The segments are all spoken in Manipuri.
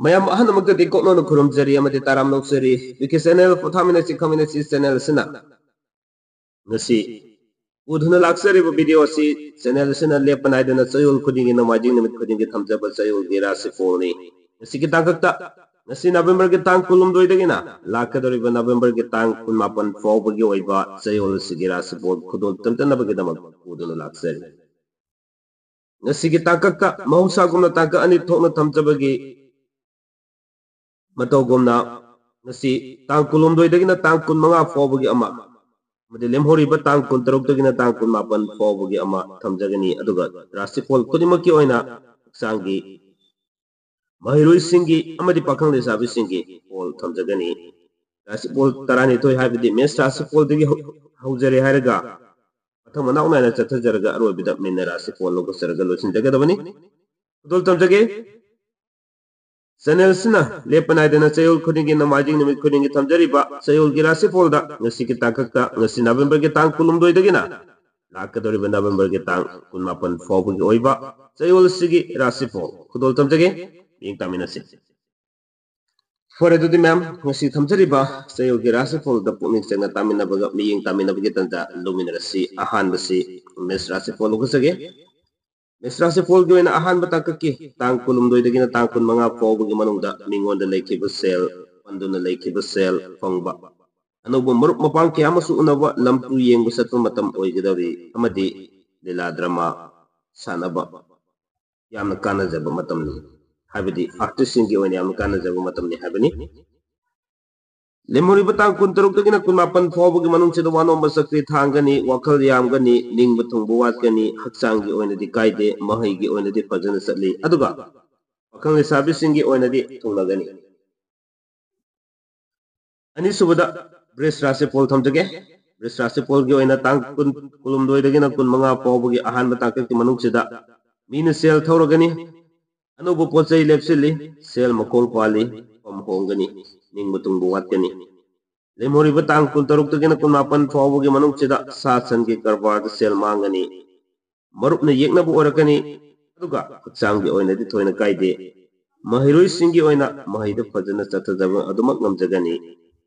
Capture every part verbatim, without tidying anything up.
ꯃꯌꯥꯝ ꯑꯍꯟꯃꯛꯇꯗꯤ ꯀꯣꯛꯅꯣꯅ ꯈꯨꯔꯨꯝꯖꯔꯤ ꯑꯃꯗꯤ ꯇꯥꯔꯥꯝ ꯂꯧꯖꯔꯤ꯫ ꯕꯤ ꯀꯦ ꯆꯦꯅꯦꯜ ꯄꯣꯊꯥꯃꯤꯟꯅꯁꯤ ꯈꯪꯃꯤꯟꯅꯁꯤ ꯆꯦꯅꯦꯜ ꯑꯁꯤꯅ ꯉꯁꯤ ꯄꯨꯗꯨꯅ ꯂꯥꯛꯆꯔꯤꯕ ꯚꯤꯗꯤꯑꯣ ꯑꯁꯤ ꯆꯦꯅꯦꯜ ꯑꯁꯤꯅ ꯂꯦꯞꯄ ꯅꯥꯏꯗꯅ ꯆꯌꯣꯜ ꯈꯨꯗꯤꯡꯒꯤ ꯅꯣꯡꯃꯥꯏꯖꯤꯡ ꯅꯨꯃꯤꯠ ꯈꯨꯗꯤꯡꯒꯤ ꯊꯝꯖꯕ ꯆꯌꯣꯜꯒꯤ ꯔꯥꯁꯤꯐꯣꯜꯅꯤ꯫ ꯉꯁꯤꯒꯤ ꯇꯥꯡꯀꯛꯇ, ꯉꯁꯤ ꯅꯕꯦꯝꯕꯔꯒꯤ ꯇꯥꯡ ꯀꯨꯟꯍꯨꯝꯗꯣꯏꯗꯒꯤꯅ ꯂꯥꯛꯀꯗꯧꯔꯤꯕ ꯅꯕꯦꯝꯕꯔꯒꯤ ꯇꯥꯡ ꯀꯨꯟꯃꯥꯄꯟ ꯐꯥꯎꯕꯒꯤ ꯑꯣꯏꯕ ꯆꯌꯣꯜ ꯑꯁꯤꯒꯤ ꯔꯥꯁꯤꯐꯣꯜ ꯈꯨꯗꯣꯜ ꯇꯝꯖꯅꯕꯒꯤꯗꯃꯛ ꯄꯨꯗꯨꯅ ꯂꯥꯛꯆꯔꯤ꯫ ꯉꯁꯤꯒꯤ ꯇꯥꯡꯀꯛꯇ ꯃꯍꯧꯁꯥꯒꯨꯝꯅ ꯇꯥꯡꯀꯛ ꯑꯅꯤ ꯊꯣꯛꯅ ꯊꯝꯖꯕꯒꯤ ꯃꯇꯧꯒꯨꯝꯅ ꯉꯁꯤ ꯇꯥꯡ ꯀꯨꯟꯍꯨꯝꯗꯣꯏꯗꯒꯤꯅ ꯇꯥꯡ ꯀꯨꯟꯃꯉꯥ ꯐꯥꯎꯕꯒꯤ ꯑꯃ, ꯑꯃꯗꯤ ꯂꯦꯝꯍꯧꯔꯤꯕ ꯇꯥꯡ ꯀꯨꯟꯇꯔꯨꯛꯇꯒꯤꯅ ꯇꯥꯡ ꯀꯨꯟꯃꯥꯄꯟ ꯐꯥꯎꯕꯒꯤ ꯑꯃ ꯊꯝꯖꯒꯅꯤ꯫ ꯑꯗꯨꯒ ꯔꯥꯁꯤꯐꯣꯜ ꯈꯨꯗꯤꯡꯃꯛꯀꯤ ꯑꯣꯏꯅ ꯍꯛꯆꯥꯡꯒꯤ ꯃꯍꯩꯔꯣꯏꯁꯤꯡꯒꯤ ꯑꯃꯗꯤ ꯄꯥꯈꯪ ꯂꯩꯁꯥꯕꯤꯁꯤꯡꯒꯤ ꯐꯣꯜ ꯊꯝꯖꯒꯅꯤ꯫ ꯔꯥꯁꯤꯐꯣꯜ ꯇꯔꯥꯅꯤꯊꯣꯏ ꯍꯥꯏꯕꯗꯤ ꯃꯦꯁ ꯔꯥꯁꯤꯐꯣꯜꯗꯒꯤ ꯍꯧ-, ꯍꯧꯖꯔꯦ ꯍꯥꯏꯔꯒ ꯃꯊꯪ ꯃꯅꯥꯎ ꯅꯥꯏꯅ ꯆꯠꯊꯖꯔꯒ ꯑꯔꯣꯏꯕꯗ ꯃꯤꯟꯅ ꯔꯥꯁꯤꯐꯣꯜ ꯂꯧꯒꯠꯆꯔꯒ ꯂꯣꯏꯁꯤꯟꯖꯒꯗꯕꯅꯤ꯫ ꯈꯨꯗꯣꯜ ꯇꯝꯖꯒꯦ꯫ ꯆꯦꯅꯦꯜꯁꯤꯅ ꯂꯦꯞꯄ ꯅꯥꯏꯗꯅ ꯆꯌꯣꯜ ꯈꯨꯗꯤꯡꯒꯤ ꯅꯣꯡꯃꯥꯏꯖꯤꯡ ꯅꯨꯃꯤꯠ ꯈꯨꯗꯤꯡꯒꯤ ꯊꯝꯖꯔꯤꯕ ꯆꯌꯣꯜꯒꯤ ꯔꯥꯁꯤꯐꯣꯜꯗ ꯉꯁꯤꯒꯤ ꯇꯥꯡꯀꯛꯇ, ꯉꯁꯤ ꯅꯕꯦꯝꯕꯔꯒꯤ ꯇꯥꯡ ꯀꯨꯟꯍꯨꯝꯗꯣꯏꯗꯒꯤꯅ ꯂꯥꯛꯀꯗꯧꯔꯤꯕ ꯅꯕꯦꯝꯕꯔꯒꯤ ꯇꯥꯡ ꯀꯨꯟꯃꯥꯄꯟ ꯐꯥꯎꯕꯒꯤ ꯑꯣꯏꯕ ꯆꯌꯣꯜ ꯑꯁꯤꯒꯤ ꯔꯥꯁꯤꯐꯣꯜ ꯈꯨꯗꯣꯜ ꯇꯝꯖꯒꯦ꯫ ꯃꯤꯠꯌꯦꯡ ꯇꯥꯃꯤꯟꯅꯁꯤ꯫ ꯐꯔꯦ, ꯑꯗꯨꯗꯤ ꯃꯌꯥꯝ, ꯉꯁꯤ ꯊꯝꯖꯔꯤꯕ ꯆꯌꯣꯜꯒꯤ ꯔꯥꯁꯤꯐꯣꯜꯗ ꯄꯨꯛꯅꯤꯡ ꯆꯪꯅ ꯇꯥꯃꯤꯟꯅꯕꯒ ꯃꯤꯠꯌꯦꯡ ꯇꯥꯃꯤꯟꯅꯕꯒꯤ ꯇꯥꯟꯖꯥ ꯂꯧꯃꯤꯟꯅꯔꯁꯤ꯫ ꯑꯍꯥꯟꯕꯁꯤ ꯃꯦꯁ ꯔꯥꯁꯤꯐꯣꯜ ꯂꯧꯒꯠꯆꯒꯦ꯫ ꯃꯦꯁ ꯔꯥꯁꯤꯐꯣꯜꯒꯤ ꯑꯣꯏꯅ ꯑꯍꯥꯟꯕ ꯇꯥꯡꯀꯛꯀꯤ ꯇꯥꯡ ꯀꯨꯟꯍꯨꯝꯗꯣꯏꯗꯒꯤꯅ ꯇꯥꯡ ꯀꯨꯟꯃꯉꯥ ꯐꯥꯎꯕꯒꯤ ꯃꯅꯨꯡꯗ ꯃꯤꯉꯣꯟꯗ ꯂꯩꯈꯤꯕ ꯁꯦꯜ, ꯄꯟꯗꯨꯅ ꯂꯩꯈꯤꯕ ꯁꯦꯜ ꯐꯪꯕ, ꯑꯅꯧꯕ ꯃꯔꯨꯞ ꯃꯄꯥꯡ ꯀꯌꯥ ꯑꯃꯁꯨ ꯎꯅꯕ, ꯂꯝ ꯇꯨ ꯌꯦꯡꯕ ꯆꯠꯄ ꯃꯇꯝ ꯑꯣꯏꯒꯗꯧꯔꯤ ꯑꯃꯗꯤ ꯂꯤꯂꯥ ꯗ꯭ꯔꯃꯥ ꯁꯥꯟꯅꯕ ꯌꯥꯝꯅ ꯀꯥꯟꯅꯖꯕ ꯃꯇꯝꯅꯤ, ꯍꯥꯏꯕꯗꯤ ꯑꯥꯔꯇꯤꯁꯁꯤꯡꯒꯤ ꯑꯣꯏꯅ ꯌꯥꯝꯅ ꯀꯥꯟꯅꯖꯕ ꯃꯇꯝꯅꯤ ꯍꯥꯏꯕꯅꯤ꯫ ꯂꯦꯝꯍꯧꯔꯤꯕ ꯇꯥꯡ ꯀꯨꯟꯇꯔꯨꯛꯇꯒꯤꯅ ꯀꯨꯟꯃꯥꯄꯟ ꯐꯥꯎꯕꯒꯤ ꯃꯅꯨꯡꯁꯤꯗ ꯋꯥꯅꯣꯝꯕ ꯆꯀ꯭ꯔꯤ ꯊꯥꯡꯒꯅꯤ, ꯋꯥꯈꯜ ꯌꯥꯝꯒꯅꯤ, ꯅꯤꯡꯕ ꯊꯨꯡꯕ ꯋꯥꯠꯀꯅꯤ, ꯍꯛꯆꯥꯡꯒꯤ ꯑꯣꯏꯅꯗꯤ ꯀꯥꯏꯗꯦ, ꯃꯍꯩꯒꯤ ꯑꯣꯏꯅꯗꯤ ꯐꯖꯅ ꯆꯠꯂꯤ, ꯑꯗꯨꯒ ꯄꯥꯈꯪ ꯂꯩꯁꯥꯕꯤꯁꯤꯡꯒꯤ ꯑꯣꯏꯅꯗꯤ ꯊꯨꯡꯂꯒꯅꯤ꯫ ꯑꯅꯤꯁꯨꯕꯗ ꯕ꯭ꯔꯤꯖ ꯔꯥꯁꯤꯐꯣꯜ ꯊꯝꯖꯒꯦ꯫ ꯕ꯭ꯔꯤꯖ ꯔꯥꯁꯤꯐꯣꯜꯒꯤ ꯑꯣꯏꯅ ꯇꯥꯡ ꯀꯨꯟ, ꯀꯨꯟꯍꯨꯝꯗꯣꯏꯗꯒꯤꯅ ꯀꯨꯟꯃꯉꯥ ꯐꯥꯎꯕꯒꯤ ꯑꯍꯥꯟꯕ ꯇꯥꯡꯀꯛꯀꯤ ꯃꯅꯨꯡꯁꯤꯗ ꯃꯤꯅ ꯁꯦꯜ ꯊꯧꯔꯒꯅꯤ, ꯑꯅꯧꯕ ꯄꯣꯠ ꯆꯩ ꯂꯦꯞꯁꯤꯜꯂꯤ, ꯁꯦꯜ ꯃꯈꯣꯡ ꯄꯥꯜꯂꯤ, ꯐꯝ ꯍꯣꯡꯒꯅꯤ, ꯅꯤꯡꯕ ꯊꯨꯡꯕ ꯋꯥꯠꯀꯅꯤ꯫ ꯂꯦꯝꯍꯧꯔꯤꯕ ꯇꯥꯡ ꯀꯨꯟꯇꯔꯨꯛꯇꯒꯤꯅ ꯀꯨꯟꯃꯥꯄꯟ ꯐꯥꯎꯕꯒꯤ ꯃꯅꯨꯡꯁꯤꯗ ꯁꯥ ꯁꯟꯒꯤ ꯀꯔꯕꯥꯔꯗ ꯁꯦꯜ ꯃꯥꯡꯒꯅꯤ, ꯃꯔꯨꯞꯅ ꯌꯦꯛꯅꯕ ꯑꯣꯏꯔꯛꯀꯅꯤ, ꯑꯗꯨꯒ ꯍꯛꯆꯥꯡꯒꯤ ꯑꯣꯏꯅꯗꯤ ꯊꯣꯏꯅ ꯀꯥꯏꯗꯦ꯫ ꯃꯍꯩꯔꯣꯏꯁꯤꯡꯒꯤ ꯑꯣꯏꯅ ꯃꯍꯩꯗ ꯐꯖꯅ ꯆꯠꯊꯖꯕ ꯑꯗꯨꯃꯛ ꯉꯝꯖꯒꯅꯤ꯫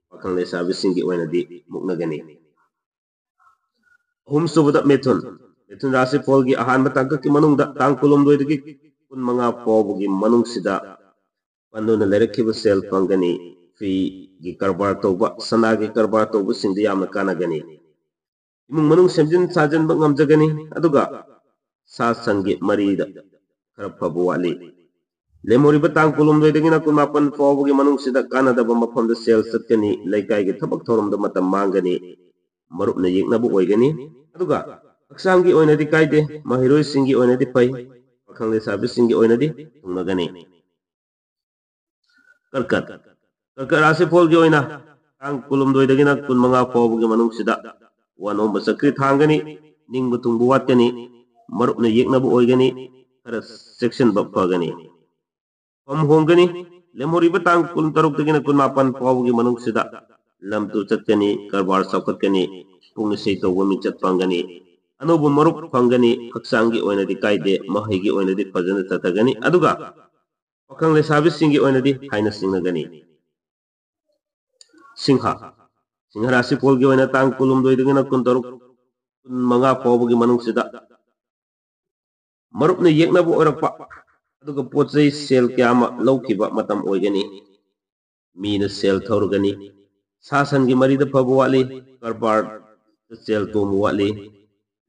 ꯄꯥꯈꯪ ꯂꯩꯁꯥꯕꯤꯁꯤꯡꯒꯤ ꯑꯣꯏꯅꯗꯤ ꯃꯨꯛꯅꯒꯅꯤ꯫ ꯑꯍꯨꯝꯁꯨꯕꯗ ꯃꯤꯊꯨꯟ꯫ ꯃꯤꯊꯨꯟ ꯔꯥꯁꯤꯐꯣꯜꯒꯤ ꯑꯍꯥꯟꯕ ꯇꯥꯡꯀꯛꯀꯤ ꯃꯅꯨꯡꯗ ꯇꯥꯡ ꯀꯨꯟꯍꯨꯝꯗꯣꯏꯗꯒꯤ ꯀꯨꯟꯃꯉꯥ ꯐꯥꯎꯕꯒꯤ ꯃꯅꯨꯡꯁꯤꯗ ꯄꯟꯗꯨꯅ ꯂꯩꯔꯛꯈꯤꯕ ꯁꯦꯜ ꯐꯪꯒꯅꯤ꯫ ꯐꯤꯒꯤ ꯀꯔꯕꯥꯔ ꯇꯧꯕ, ꯁꯅꯥꯒꯤ ꯀꯔꯕꯥꯔ ꯇꯧꯕꯁꯤꯡꯗ ꯌꯥꯝꯅ ꯀꯥꯟꯅꯒꯅꯤ꯫ ꯏꯃꯨꯡ ꯃꯅꯨꯡ ꯁꯦꯝꯖꯤꯟ ꯁꯥꯖꯤꯟꯕ ꯉꯝꯖꯒꯅꯤ, ꯑꯗꯨꯒ ꯁꯥ ꯁꯟꯒꯤ ꯃꯔꯤꯗ ꯈꯔ ꯐꯕ ꯋꯥꯠꯂꯤ꯫ ꯂꯦꯝꯍꯧꯔꯤꯕ ꯇꯥꯡ ꯀꯨꯟꯍꯨꯝꯗꯣꯏꯗꯒꯤꯅ ꯀꯨꯟꯃꯥꯄꯟ ꯐꯥꯎꯕꯒꯤ ꯃꯅꯨꯡꯁꯤꯗ ꯀꯥꯟꯅꯗꯕ ꯃꯐꯝꯗ ꯁꯦꯜ ꯆꯠꯀꯅꯤ, ꯂꯩꯀꯥꯏꯒꯤ ꯊꯕꯛ ꯊꯧꯔꯝꯗ ꯃꯇꯝ ꯃꯥꯡꯒꯅꯤ, ꯃꯔꯨꯞꯅ ꯌꯦꯛꯅꯕ ꯑꯣꯏꯒꯅꯤ, ꯑꯗꯨꯒ ꯍꯛꯆꯥꯡꯒꯤ ꯑꯣꯏꯅꯗꯤ ꯀꯥꯏꯗꯦ, ꯃꯍꯩꯔꯣꯏꯁꯤꯡꯒꯤ ꯑꯣꯏꯅꯗꯤ ꯐꯩ, ꯄꯥꯈꯪ ꯂꯩꯁꯥꯕꯤꯁꯤꯡꯒꯤ ꯑꯣꯏꯅꯗꯤ ꯊꯨꯡꯅꯒꯅꯤ꯫ ꯀꯔꯀꯠ꯫ ꯀꯔꯀꯠ ꯔꯥꯁꯤꯐꯣꯜꯒꯤ ꯑꯣꯏꯅ ꯇꯥꯡ ꯀꯨꯟꯍꯨꯝꯗꯣꯏꯗꯒꯤꯅ ꯀꯨꯟꯃꯉꯥ ꯐꯥꯎꯕꯒꯤ ꯃꯅꯨꯡꯁꯤꯗ ꯋꯥꯅꯣꯝꯕ ꯆꯀ꯭ꯔꯤ ꯊꯥꯡꯒꯅꯤ, ꯅꯤꯡꯕ ꯊꯨꯡꯕ ꯋꯥꯠꯀꯅꯤ, ꯃꯔꯨꯞꯅ ꯌꯦꯛꯅꯕ ꯑꯣꯏꯒꯅꯤ, ꯈꯔ ꯆꯦꯛꯁꯤꯟꯕ ꯐꯒꯅꯤ꯫ ꯐꯝ ꯍꯣꯡꯒꯅꯤ꯫ ꯂꯦꯝꯍꯧꯔꯤꯕ ꯇꯥꯡ ꯀꯨꯟꯇꯔꯨꯛꯇꯒꯤꯅ ꯀꯨꯟꯃꯥꯄꯟ ꯐꯥꯎꯕꯒꯤ ꯃꯅꯨꯡꯁꯤꯗ ꯂꯝ ꯇꯨ ꯆꯠꯀꯅꯤ, ꯀꯔꯕꯥꯔ ꯆꯥꯎꯈꯠꯀꯅꯤ, ꯄꯨꯡ ꯏꯁꯩ ꯇꯧꯕ ꯃꯤꯡꯆꯠ ꯐꯪꯒꯅꯤ, ꯑꯅꯧꯕ ꯃꯔꯨꯞ ꯐꯪꯒꯅꯤ, ꯍꯛꯆꯥꯡꯒꯤ ꯑꯣꯏꯅꯗꯤ ꯀꯥꯏꯗꯦ, ꯃꯍꯩꯒꯤ ꯑꯣꯏꯅꯗꯤ ꯐꯖꯅ ꯆꯠꯊꯒꯅꯤ, ꯑꯗꯨꯒ ꯄꯥꯈꯪ ꯂꯩꯁꯥꯕꯤꯁꯤꯡꯒꯤ ꯑꯣꯏꯅꯗꯤ ꯍꯥꯏꯅ ꯁꯤꯡꯅꯒꯅꯤ꯫ ꯁꯤꯡꯍ꯫ ꯁꯤꯡꯍ ꯔꯥꯁꯤꯐꯣꯜꯒꯤ ꯑꯣꯏꯅ ꯇꯥꯡ ꯀꯨꯟꯍꯨꯝꯗꯣꯏꯗꯒꯤꯅ ꯀꯨꯟꯇꯔꯨꯛ, ꯀꯨꯟꯃꯉꯥ ꯐꯥꯎꯕꯒꯤ ꯃꯅꯨꯡꯁꯤꯗ ꯃꯔꯨꯞꯅ ꯌꯦꯛꯅꯕ ꯑꯣꯏꯔꯛꯄ, ꯑꯗꯨꯒ ꯄꯣꯠ ꯆꯩ ꯁꯦꯜ ꯀꯌꯥ ꯑꯃ ꯂꯧꯈꯤꯕ ꯃꯇꯝ ꯑꯣꯏꯒꯅꯤ꯫ ꯃꯤꯅ ꯁꯦꯜ ꯊꯧꯔꯒꯅꯤ꯫ ꯁꯥ ꯁꯟꯒꯤ ꯃꯔꯤꯗ ꯐꯕ ꯋꯥꯠꯂꯤ, ꯀꯔꯕꯥꯔꯗ ꯁꯦꯜ ꯇꯣꯡꯕ ꯋꯥꯠꯂꯤ꯫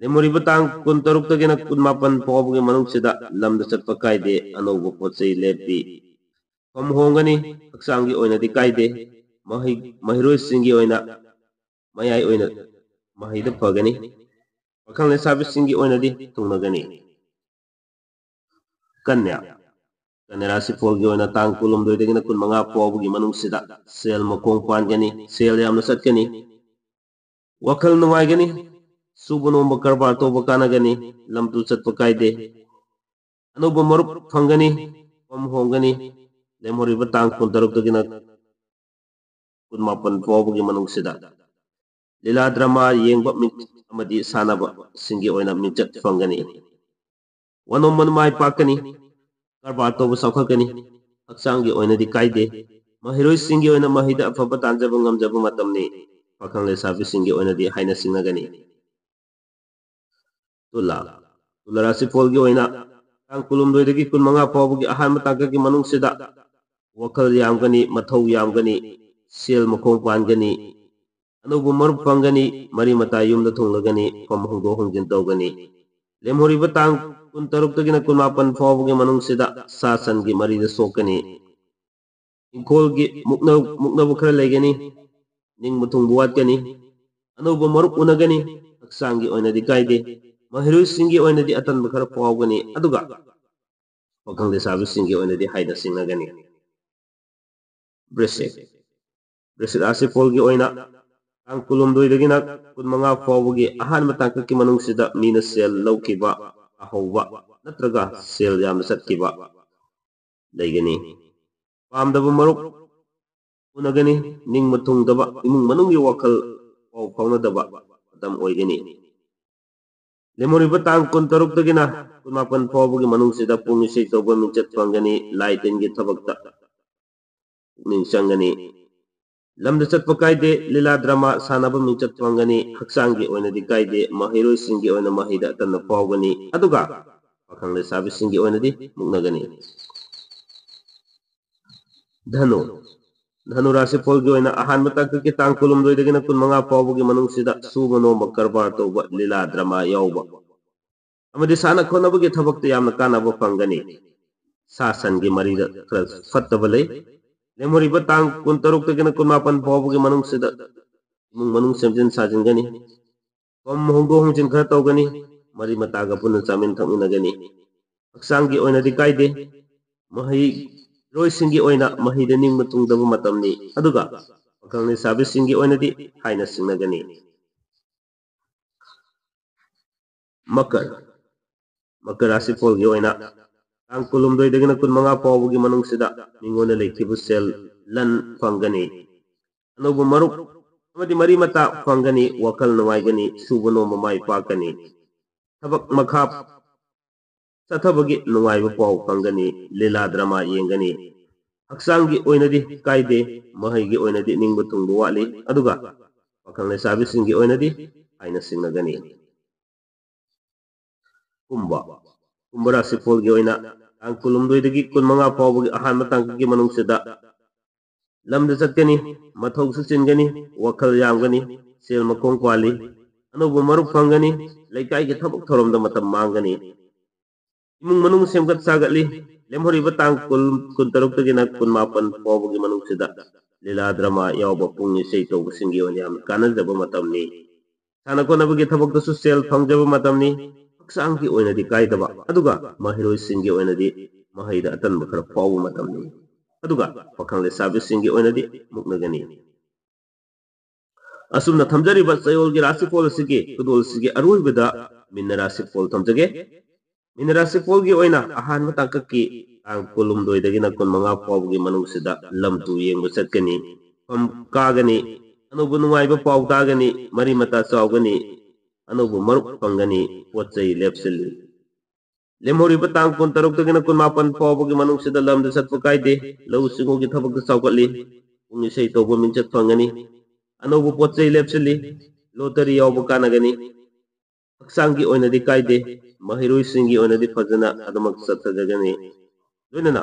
ꯂꯦꯝꯍꯧꯔꯤꯕ ꯇꯥꯡ ꯀꯨꯟꯇꯔꯨꯛꯇꯒꯤꯅ ꯀꯨꯟꯃꯥꯄꯟ ꯐꯥꯎꯕꯒꯤ ꯃꯅꯨꯡꯁꯤꯗ ꯂꯝꯗ ꯆꯠꯄ ꯀꯥꯏꯗꯦ, ꯑꯅꯧꯕ ꯄꯣꯠ ꯆꯩ ꯂꯦꯞꯄꯤ꯫ ꯐꯝ ꯍꯣꯡꯒꯅꯤ, ꯍꯛꯆꯥꯡꯒꯤ ꯑꯣꯏꯅꯗꯤ ꯀꯥꯏꯗꯦ꯫ ꯃꯍꯩ-, ꯃꯍꯩꯔꯣꯏꯁꯤꯡꯒꯤ ꯑꯣꯏꯅ ꯃꯌꯥꯏ ꯑꯣꯏꯅ ꯃꯍꯩꯗ ꯐꯒꯅꯤ꯫ ꯄꯥꯈꯪ ꯂꯩꯁꯥꯕꯤꯁꯤꯡꯒꯤ ꯑꯣꯏꯅꯗꯤ ꯊꯨꯡꯅꯒꯅꯤ꯫ ꯀꯟꯌꯥ꯫ ꯀꯟꯌꯥ ꯔꯥꯁꯤꯐꯣꯜꯒꯤ ꯑꯣꯏꯅ ꯇꯥꯡ ꯀꯨꯟꯍꯨꯝꯗꯣꯏꯗꯒꯤꯅ ꯀꯨꯟꯃꯉꯥ ꯐꯥꯎꯕꯒꯤ ꯃꯅꯨꯡꯁꯤꯗ ꯁꯦꯜ ꯃꯈꯣꯡ ꯄꯥꯟꯒꯅꯤ, ꯁꯦꯜ ꯌꯥꯝꯅ ꯆꯠꯀꯅꯤ, ꯋꯥꯈꯜ ꯅꯨꯡꯉꯥꯏꯒꯅꯤ, ꯁꯨꯕ ꯅꯣꯝꯕ ꯀꯔꯕꯥꯔ ꯇꯧꯕ ꯀꯥꯟꯅꯒꯅꯤ, ꯂꯝ ꯇꯨ ꯆꯠꯄ ꯀꯥꯏꯗꯦ, ꯑꯅꯧꯕ ꯃꯔꯨꯞ ꯐꯪꯒꯅꯤ, ꯐꯝ ꯍꯣꯡꯒꯅꯤ꯫ ꯂꯦꯝꯍꯧꯔꯤꯕ ꯇꯥꯡ ꯀꯨꯟꯇꯔꯨꯛꯇꯒꯤꯅ ꯀꯨꯟꯃꯥꯄꯟ ꯐꯥꯎꯕꯒꯤ ꯃꯅꯨꯡꯁꯤꯗ ꯂꯤꯂꯥ ꯗ꯭ꯔꯃꯥ ꯌꯦꯡꯕ ꯃꯤ-, ꯑꯃꯗꯤ ꯁꯥꯟꯅꯕꯁꯤꯡꯒꯤ ꯑꯣꯏꯅ ꯃꯤꯡꯆꯠ ꯐꯪꯒꯅꯤ꯫ ꯋꯥꯅꯣꯝꯕꯅ ꯃꯥꯏ ꯄꯥꯛꯀꯅꯤ, ꯀꯔꯕꯥꯔ ꯇꯧꯕ ꯆꯥꯎꯈꯠꯀꯅꯤ, ꯍꯛꯆꯥꯡꯒꯤ ꯑꯣꯏꯅꯗꯤ ꯀꯥꯏꯗꯦ꯫ ꯃꯍꯩꯔꯣꯏꯁꯤꯡꯒꯤ ꯑꯣꯏꯅ ꯃꯍꯩꯗ ꯑꯐꯕ ꯇꯥꯟꯖꯕ ꯉꯝꯖꯕ ꯃꯇꯝꯅꯤ꯫ ꯄꯥꯈꯪ ꯂꯩꯁꯥꯕꯤꯁꯤꯡꯒꯤ ꯑꯣꯏꯅꯗꯤ ꯍꯥꯏꯅ ꯁꯤꯡꯅꯒꯅꯤ꯫ ꯇꯨꯂꯥ꯫ ꯇꯨꯂꯥ ꯔꯥꯁꯤꯐꯣꯜꯒꯤ ꯑꯣꯏꯅ ꯇꯥꯡ ꯀꯨꯟꯍꯨꯝꯗꯣꯏꯗꯒꯤ ꯀꯨꯟꯃꯉꯥ ꯐꯥꯎꯕꯒꯤ ꯑꯍꯥꯟꯕ ꯇꯥꯡꯀꯛꯀꯤ ꯃꯅꯨꯡꯁꯤꯗ ꯋꯥꯈꯜ ꯌꯥꯝꯒꯅꯤ, ꯃꯊꯧ ꯌꯥꯝꯒꯅꯤ, ꯁꯦꯜ ꯃꯈꯣꯡ ꯄꯥꯟꯒꯅꯤ, ꯑꯅꯧꯕ ꯃꯔꯨꯞ ꯐꯪꯒꯅꯤ, ꯃꯔꯤ ꯃꯇꯥ ꯌꯨꯝꯗ ꯊꯨꯡꯂꯒꯅꯤ, ꯐꯝ ꯍꯣꯡꯗꯣꯛ ꯍꯣꯡꯖꯤꯟ ꯇꯧꯒꯅꯤ꯫ ꯂꯦꯝꯍꯧꯔꯤꯕ ꯇꯥꯡ ꯀꯨꯟꯇꯔꯨꯛꯇꯒꯤꯅ ꯀꯨꯟꯃꯥꯄꯟ ꯐꯥꯎꯕꯒꯤ ꯃꯅꯨꯡꯁꯤꯗ ꯁꯥ ꯁꯟꯒꯤ ꯃꯔꯤꯗ ꯁꯣꯛꯀꯅꯤ꯫ ꯏꯪꯈꯣꯜꯒꯤ ꯃꯨꯛꯅ-, ꯃꯨꯛꯅꯕ ꯈꯔ ꯂꯩꯒꯅꯤ, ꯅꯤꯡꯕ ꯊꯨꯡꯕ ꯋꯥꯠꯀꯅꯤ, ꯑꯅꯧꯕ ꯃꯔꯨꯞ ꯎꯅꯒꯅꯤ, ꯍꯛꯆꯥꯡꯒꯤ ꯑꯣꯏꯅꯗꯤ ꯀꯥꯏꯗꯦ, ꯃꯍꯩꯔꯣꯏꯁꯤꯡꯒꯤ ꯑꯣꯏꯅꯗꯤ ꯑꯇꯟꯕ ꯈꯔ ꯐꯥꯎꯒꯅꯤ, ꯑꯗꯨꯒ ꯄꯥꯈꯪ ꯂꯩꯁꯥꯕꯤꯁꯤꯡꯒꯤ ꯑꯣꯏꯅꯗꯤ ꯍꯥꯏꯅ ꯁꯤꯡꯅꯒꯅꯤ꯫ ꯕ꯭ꯔꯤꯁꯤꯛ꯫ ꯕ꯭ꯔꯤꯁꯤꯛ ꯔꯥꯁꯤꯐꯣꯜꯒꯤ ꯑꯣꯏꯅ ꯇꯥꯡ ꯀꯨꯟꯍꯨꯝꯗꯣꯏꯗꯒꯤꯅ ꯀꯨꯟꯃꯉꯥ ꯐꯥꯎꯕꯒꯤ ꯑꯍꯥꯟꯕ ꯇꯥꯡꯀꯛꯀꯤ ꯃꯅꯨꯡꯁꯤꯗ ꯃꯤꯅ ꯁꯦꯜ ꯂꯧꯈꯤꯕ, ꯑꯍꯧꯕ ꯅꯠꯇ꯭ꯔꯒ ꯁꯦꯜ ꯌꯥꯝꯅ ꯆꯠꯈꯤꯕ ꯂꯩꯒꯅꯤ꯫ ꯄꯥꯝꯗꯕ ꯃꯔꯨꯞ ꯎꯅꯒꯅꯤ, ꯅꯤꯡꯕ ꯊꯨꯡꯗꯕ, ꯏꯃꯨꯡ ꯃꯅꯨꯡꯒꯤ ꯋꯥꯈꯜ ꯄꯥꯎ ꯐꯥꯎꯅꯗꯕ ꯃꯇꯝ ꯑꯣꯏꯒꯅꯤ꯫ ꯂꯦꯝꯍꯧꯔꯤꯕ ꯇꯥꯡ ꯀꯨꯟꯇꯔꯨꯛꯇꯒꯤꯅ ꯀꯨꯟꯃꯥꯄꯟ ꯐꯥꯎꯕꯒꯤ ꯃꯅꯨꯡꯁꯤꯗ ꯄꯨꯡ ꯏꯁꯩ ꯇꯧꯕ ꯃꯤꯡꯆꯠ ꯐꯪꯒꯅꯤ, ꯂꯥꯏ ꯇꯤꯟꯒꯤ ꯊꯕꯛꯇ ꯄꯨꯛꯅꯤꯡ ꯆꯪꯒꯅꯤ꯫ ꯂꯝꯗ ꯆꯠꯄ ꯀꯥꯏꯗꯦ, ꯂꯤꯂꯥ ꯗ꯭ꯔꯃꯥ ꯁꯥꯟꯅꯕ ꯃꯤꯡꯆꯠ ꯐꯪꯒꯅꯤ, ꯍꯛꯆꯥꯡꯒꯤ ꯑꯣꯏꯅꯗꯤ ꯀꯥꯏꯗꯦ, ꯃꯍꯩꯔꯣꯏꯁꯤꯡꯒꯤ ꯑꯣꯏꯅ ꯃꯍꯩꯗ ꯑꯇꯟꯕ ꯐꯥꯎꯒꯅꯤ, ꯑꯗꯨꯒ ꯄꯥꯈꯪ ꯂꯩꯁꯥꯕꯤꯁꯤꯡꯒꯤ ꯑꯣꯏꯅꯗꯤ ꯃꯨꯛꯅꯒꯅꯤ꯫ ꯙꯅꯨ꯫ ꯙꯅꯨ ꯔꯥꯁꯤꯐꯣꯜꯒꯤ ꯑꯣꯏꯅ ꯑꯍꯥꯟꯕ ꯇꯥꯡꯀꯛꯀꯤ ꯇꯥꯡ ꯀꯨꯟꯍꯨꯝꯗꯣꯏꯗꯒꯤꯅ ꯀꯨꯟꯃꯉꯥ ꯐꯥꯎꯕꯒꯤ ꯃꯅꯨꯡꯁꯤꯗ ꯁꯨꯕ ꯅꯣꯝꯕ, ꯀꯔꯕꯥꯔ ꯇꯧꯕ, ꯂꯤꯂꯥ ꯗ꯭ꯔꯃꯥ ꯌꯥꯎꯕ ꯑꯃꯗꯤ ꯁꯥꯟꯅ ꯈꯣꯠꯅꯕꯒꯤ ꯊꯕꯛꯇ ꯌꯥꯝꯅ ꯀꯥꯟꯅꯕ ꯐꯪꯒꯅꯤ꯫ ꯁꯥ ꯁꯟꯒꯤ ꯃꯔꯤꯗ ꯈꯔ ꯐꯠꯇꯕ ꯂꯩ꯫ ꯂꯦꯝꯍꯧꯔꯤꯕ ꯇꯥꯡ ꯀꯨꯟꯇꯔꯨꯛꯇꯒꯤꯅ ꯀꯨꯟꯃꯥꯄꯟ ꯐꯥꯎꯕꯒꯤ ꯃꯅꯨꯡꯁꯤꯗ ꯏꯃꯨꯡ ꯃꯅꯨꯡ ꯁꯦꯝꯖꯤꯟ ꯁꯥꯖꯤꯟꯒꯅꯤ꯫ ꯐꯝ ꯍꯣꯡꯗꯣꯛ ꯍꯣꯡꯖꯤꯟ ꯈꯔ ꯇꯧꯒꯅꯤ꯫ ꯃꯔꯤ ꯃꯇꯥꯒ ꯄꯨꯟꯅ ꯆꯥꯃꯤꯟ ꯊꯛꯃꯤꯟꯅꯒꯅꯤ꯫ ꯍꯛꯆꯥꯡꯒꯤ ꯑꯣꯏꯅꯗꯤ ꯀꯥꯏꯗꯦ꯫ ꯃꯍꯩꯔꯣꯏꯁꯤꯡꯒꯤ ꯑꯣꯏꯅ ꯃꯍꯩꯗ ꯅꯤꯡꯕ ꯊꯨꯡꯗꯕ ꯃꯇꯝꯅꯤ, ꯑꯗꯨꯒ ꯄꯥꯈꯪ ꯂꯩꯁꯥꯕꯤꯁꯤꯡꯒꯤ ꯑꯣꯏꯅꯗꯤ ꯍꯥꯏꯅ ꯁꯤꯡꯅꯒꯅꯤ꯫ ꯃꯀꯔ꯫ ꯃꯀꯔ ꯔꯥꯁꯤꯐꯣꯜꯒꯤ ꯑꯣꯏꯅ ꯇꯥꯡ ꯀꯨꯟꯍꯨꯝꯗꯣꯏꯗꯒꯤꯅ ꯀꯨꯟꯃꯉꯥ ꯐꯥꯎꯕꯒꯤ ꯃꯅꯨꯡꯁꯤꯗ ꯃꯤꯉꯣꯟꯗ ꯂꯩꯈꯤꯕ ꯁꯦꯜ ꯂꯟ ꯐꯪꯒꯅꯤ꯫ ꯑꯅꯧꯕ ꯃꯔꯨꯞ ꯑꯃꯗꯤ ꯃꯔꯤ ꯃꯇꯥ ꯐꯪꯒꯅꯤ, ꯋꯥꯈꯜ ꯅꯨꯡꯉꯥꯏꯒꯅꯤ, ꯁꯨꯕ ꯅꯣꯝꯕ ꯃꯥꯏ ꯄꯥꯛꯀꯅꯤ꯫ ꯊꯕꯛ ꯃꯈꯥ ꯆꯠꯊꯕꯒꯤ ꯅꯨꯡꯉꯥꯏꯕ ꯄꯥꯎ ꯐꯪꯒꯅꯤ, ꯂꯤꯂꯥ ꯗ꯭ꯔꯃꯥ ꯌꯦꯡꯒꯅꯤ, ꯍꯛꯆꯥꯡꯒꯤ ꯑꯣꯏꯅꯗꯤ ꯀꯥꯏꯗꯦ, ꯃꯍꯩꯒꯤ ꯑꯣꯏꯅꯗꯤ ꯅꯤꯡꯕ ꯊꯨꯡꯕ ꯋꯥꯠꯂꯤ, ꯑꯗꯨꯒ ꯄꯥꯈꯪ ꯂꯩꯁꯥꯕꯤꯁꯤꯡꯒꯤ ꯑꯣꯏꯅꯗꯤ ꯍꯥꯏꯅ ꯁꯤꯡꯅꯒꯅꯤ꯫ ꯀꯨꯝꯕ꯫ ꯀꯨꯝꯕ ꯔꯥꯁꯤꯐꯣꯜꯒꯤ ꯑꯣꯏꯅ ꯇꯥꯡ ꯀꯨꯟꯍꯨꯝꯗꯣꯏꯗꯒꯤ ꯀꯨꯟꯃꯉꯥ ꯐꯥꯎꯕꯒꯤ ꯑꯍꯥꯟꯕ ꯇꯥꯡꯀꯛꯀꯤ ꯃꯅꯨꯡꯁꯤꯗ ꯂꯝꯗ ꯆꯠꯀꯅꯤ, ꯃꯊꯧꯁꯨ ꯆꯤꯟꯒꯅꯤ, ꯋꯥꯈꯜ ꯌꯥꯝꯒꯅꯤ, ꯁꯦꯜ ꯃꯈꯣꯡ ꯄꯥꯜꯂꯤ, ꯑꯅꯧꯕ ꯃꯔꯨꯞ ꯐꯪꯒꯅꯤ, ꯂꯩꯀꯥꯏꯒꯤ ꯊꯕꯛ ꯊꯧꯔꯝꯗ ꯃꯇꯝ ꯃꯥꯡꯒꯅꯤ꯫ ꯏꯃꯨꯡ ꯃꯅꯨꯡ ꯁꯦꯝꯒꯠ ꯁꯥꯒꯠꯂꯤ꯫ ꯂꯦꯝꯍꯧꯔꯤꯕ ꯇꯥꯡ ꯀꯨꯟ, ꯀꯨꯟꯇꯔꯨꯛꯇꯒꯤꯅ ꯀꯨꯟꯃꯥꯄꯟ ꯐꯥꯎꯕꯒꯤ ꯃꯅꯨꯡꯁꯤꯗ ꯂꯤꯂꯥ ꯗ꯭ꯔꯃꯥ ꯌꯥꯎꯕ ꯄꯨꯡ ꯏꯁꯩ ꯇꯧꯕꯁꯤꯡꯒꯤ ꯑꯣꯏꯅ ꯌꯥꯝꯅ ꯀꯥꯟꯅꯖꯕ ꯃꯇꯝꯅꯤ꯫ ꯁꯥꯟꯅ ꯈꯣꯠꯅꯕꯒꯤ ꯊꯕꯛꯇꯁꯨ ꯁꯦꯜ ꯐꯪꯖꯕ ꯃꯇꯝꯅꯤ꯫ ꯍꯛꯆꯥꯡꯒꯤ ꯑꯣꯏꯅꯗꯤ ꯀꯥꯏꯗꯕ, ꯑꯗꯨꯒ ꯃꯍꯩꯔꯣꯏꯁꯤꯡꯒꯤ ꯑꯣꯏꯅꯗꯤ ꯃꯍꯩꯗ ꯑꯇꯟꯕ ꯈꯔ ꯐꯥꯎꯕ ꯃꯇꯝꯅꯤ꯫ ꯑꯗꯨꯒ ꯄꯥꯈꯪ ꯂꯩꯁꯥꯕꯤꯁꯤꯡꯒꯤ ꯑꯣꯏꯅꯗꯤ ꯃꯨꯛꯅꯒꯅꯤ꯫ ꯑꯁꯨꯝꯅ ꯊꯝꯖꯔꯤꯕ ꯆꯌꯣꯜꯒꯤ ꯔꯥꯁꯤꯐꯣꯜ ꯑꯁꯤꯒꯤ ꯈꯨꯗꯣꯜꯁꯤꯒꯤ ꯑꯔꯣꯏꯕꯗ ꯃꯤꯟꯅ ꯔꯥꯁꯤꯐꯣꯜ ꯊꯝꯖꯒꯦ꯫ ꯃꯤꯟꯅ ꯔꯥꯁꯤꯐꯣꯜꯒꯤ ꯑꯣꯏꯅ ꯑꯍꯥꯟꯕ ꯇꯥꯡꯀꯛꯀꯤ ꯇꯥꯡ ꯀꯨꯟꯍꯨꯝꯗꯣꯏꯗꯒꯤꯅ ꯀꯨꯟꯃꯉꯥ ꯐꯥꯎꯕꯒꯤ ꯃꯅꯨꯡꯁꯤꯗ ꯂꯝ ꯇꯨ ꯌꯦꯡꯕ ꯆꯠꯀꯅꯤ, ꯐꯝ ꯀꯥꯒꯅꯤ, ꯑꯅꯧꯕ ꯅꯨꯡꯉꯥꯏꯕ ꯄꯥꯎ ꯇꯥꯒꯅꯤ, ꯃꯔꯤ ꯃꯇꯥ ꯆꯥꯎꯒꯅꯤ, ꯑꯅꯧꯕ ꯃꯔꯨꯞ ꯐꯪꯒꯅꯤ, ꯄꯣꯠ ꯆꯩ ꯂꯦꯞꯁꯤꯜꯂꯤ꯫ ꯂꯦꯝꯍꯧꯔꯤꯕ ꯇꯥꯡ ꯀꯨꯟꯇꯔꯨꯛꯇꯒꯤꯅ ꯀꯨꯟꯃꯥꯄꯟ ꯐꯥꯎꯕꯒꯤ ꯃꯅꯨꯡꯁꯤꯗ ꯂꯝꯗ ꯆꯠꯄ ꯀꯥꯏꯗꯦ, ꯂꯧꯎ ꯁꯤꯡꯎꯒꯤ ꯊꯕꯛꯇ ꯆꯥꯎꯈꯠꯂꯤ, ꯄꯨꯡ ꯏꯁꯩ ꯇꯧꯕ ꯃꯤꯡꯆꯠ ꯐꯪꯒꯅꯤ, ꯑꯅꯧꯕ ꯄꯣꯠ ꯆꯩ ꯂꯦꯞꯁꯤꯜꯂꯤ, ꯂꯣꯇꯔꯤ ꯌꯥꯎꯕ ꯀꯥꯟꯅꯒꯅꯤ, ꯍꯛꯆꯥꯡꯒꯤ ꯑꯣꯏꯅꯗꯤ ꯀꯥꯏꯗꯦ, ꯃꯍꯩꯔꯣꯏꯁꯤꯡꯒꯤ ꯑꯣꯏꯅꯗꯤ ꯐꯖꯅ ꯑꯗꯨꯃꯛ ꯆꯠꯊꯖꯒꯅꯤ, ꯂꯣꯏꯅꯅ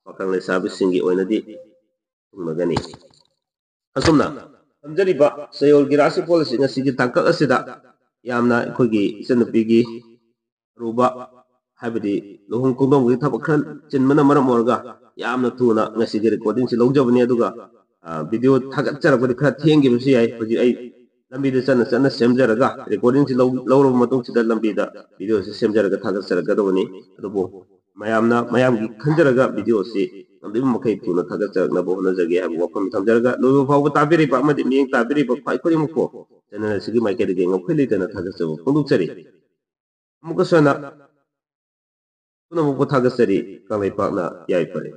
ꯄꯥꯈꯪ ꯂꯩꯁꯥꯕꯤꯁꯤꯡꯒꯤ ꯑꯣꯏꯅꯗꯤ ꯊꯨꯡꯂꯒꯅꯤ꯫ ꯑꯁꯨꯝꯅ ꯊꯝꯖꯔꯤꯕ ꯆꯌꯣꯜꯒꯤ ꯔꯥꯁꯤꯐꯣꯜ ꯑꯁꯤ ꯉꯁꯤꯒꯤ ꯇꯥꯡꯀꯛ ꯑꯁꯤꯗ ꯌꯥꯝꯅ ꯑꯩꯈꯣꯏꯒꯤ ꯏꯆꯟꯅꯨꯄꯤꯒꯤ ꯑꯔꯨꯕ, ꯍꯥꯏꯕꯗꯤ ꯂꯨꯍꯣꯡ ꯈꯣꯡꯗꯣꯡꯕꯒꯤ ꯊꯕꯛ ꯈꯔ ꯆꯤꯟꯕꯅ ꯃꯔꯝ ꯑꯣꯏꯔꯒ ꯌꯥꯝꯅ ꯊꯨꯅ ꯉꯁꯤꯒꯤ ꯔꯦꯀꯣꯔꯗꯤꯡꯁꯤ ꯂꯧꯖꯕꯅꯤ꯫ ꯑꯗꯨꯒ, ꯑ, ꯚꯤꯗꯤꯑꯣ ꯊꯥꯒꯠꯆꯔꯛꯄꯗꯤ ꯈꯔ ꯊꯦꯡꯈꯤꯕꯁꯨ ꯌꯥꯏ꯫ ꯍꯧꯖꯤꯛ ꯑꯩ ꯂꯝꯕꯤꯗ ꯆꯠꯅ ꯆꯠꯅ ꯁꯦꯝꯖꯔꯒ, ꯔꯦꯀꯣꯔꯗꯤꯡꯁꯤ ꯂꯧ-, ꯂꯧꯔꯕ ꯃꯇꯨꯡꯁꯤꯗ ꯂꯝꯕꯤꯗ ꯚꯤꯗꯤꯑꯣꯁꯤ ꯁꯦꯝꯖꯔꯒ ꯊꯥꯒꯠꯆꯔꯛꯀꯗꯕꯅꯤ꯫ ꯑꯗꯨꯕꯨ ꯃꯌꯥꯝꯅ, ꯃꯌꯥꯝꯒꯤ ꯈꯟꯖꯔꯒ ꯚꯤꯗꯤꯑꯣꯁꯤ ꯉꯝꯂꯤꯕ ꯃꯈꯩ ꯊꯨꯅ ꯊꯥꯒꯠꯆꯔꯛꯅꯕ ꯍꯣꯠꯅꯖꯒꯦ ꯍꯥꯏꯕ ꯋꯥꯐꯝ ꯊꯝꯖꯔꯒ, ꯂꯣꯏꯕ ꯐꯥꯎꯕ ꯇꯥꯕꯤꯔꯤꯕ ꯑꯃꯗꯤ ꯃꯤꯠꯌꯦꯡ ꯇꯥꯕꯤꯔꯤꯕ ꯈ꯭ꯋꯥꯏ ꯈꯨꯗꯤꯡꯃꯛꯄꯨ ꯆꯦꯅꯦꯜ ꯑꯁꯤꯒꯤ ꯃꯥꯏꯀꯩꯗꯒꯤ ꯉꯝꯈꯩ ꯂꯩꯇꯅ ꯊꯥꯒꯠꯆꯕ ꯐꯣꯡꯗꯣꯛꯆꯔꯤ꯫ ꯑꯃꯨꯛꯀꯁꯨ ꯍꯟꯅ ꯄꯨꯝꯅꯃꯛꯄꯨ ꯊꯥꯒꯠꯆꯔꯤ꯫ ꯀꯪꯂꯩꯄꯥꯛꯅ ꯌꯥꯏꯐꯔꯦ꯫